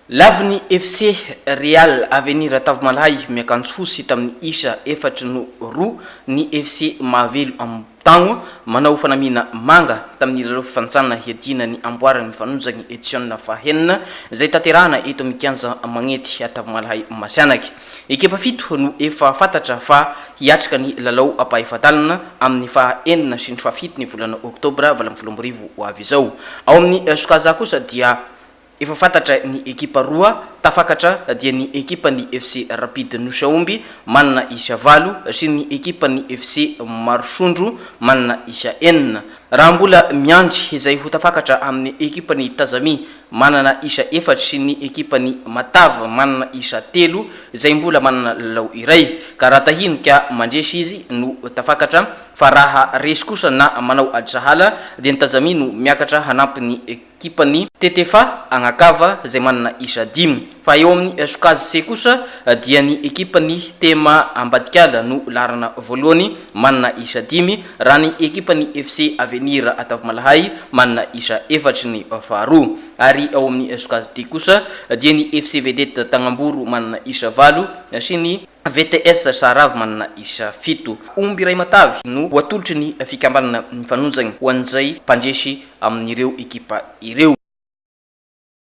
Lavin'ny FC Real Avenir Tavomalahy miakanjo fotsy tamin'ny isa efatry no roa ny FC Mahavelo Ambohitagno manao fanamiana manga tamin'ny lalao fifanintsanana hiadiana ny amboaran'ny mifanonjagny edisiona fahenina izay tanterahana eto amin'ny kianja Magnety Tavomalahy Masianaky. Ekipa fito no efa fantatra fa hiatrika ny lalao ampahefa-dalana amin'ny faha enina sy ny fahafito ny volana oktobra 2018 ho avy izao. Ao amin'ny sokajy A kosa dia Efa fantatra ny ekipa roa tafakatra dia ny ekipan'ny FC Rapide Nosy Aomby manana isa valo sy ny ekipan'ny FC Marosondro manana isa enina. Raha mbola miandry izay ho tafakatra amin'ny ekipan'ny Tazami manana isa efatra sy ny ekipan'ny Matava manana isa telo izay mbola manana lalao iray ka raha tahiny ka mandresy izy no tafakatra fa raha resy kosa na manao ady sahala dia ny Tazami no miakatra hanampy ny Ekipan'ny Tetefa Agnakava izay manana isa dimy. Fa eo amin'ny sokajy C kosa dia ny ekipan'ny Tema Ambadikala no laharana voalohany manana isa dimy raha ny ekipan'ny FC Avenir Atavimalahay manana isa efatry ny faharoa. Ary ao amin'ny sokajy D kosa dia ny FC Vedette Tagnamboro manana isa valo sy ny VTS Saharavy manana isa fito. Omby iray matavy no ho atolotry ny fikambanana mifanonjagny ho an'izay mpandresy amin'ireo ekipa ireo.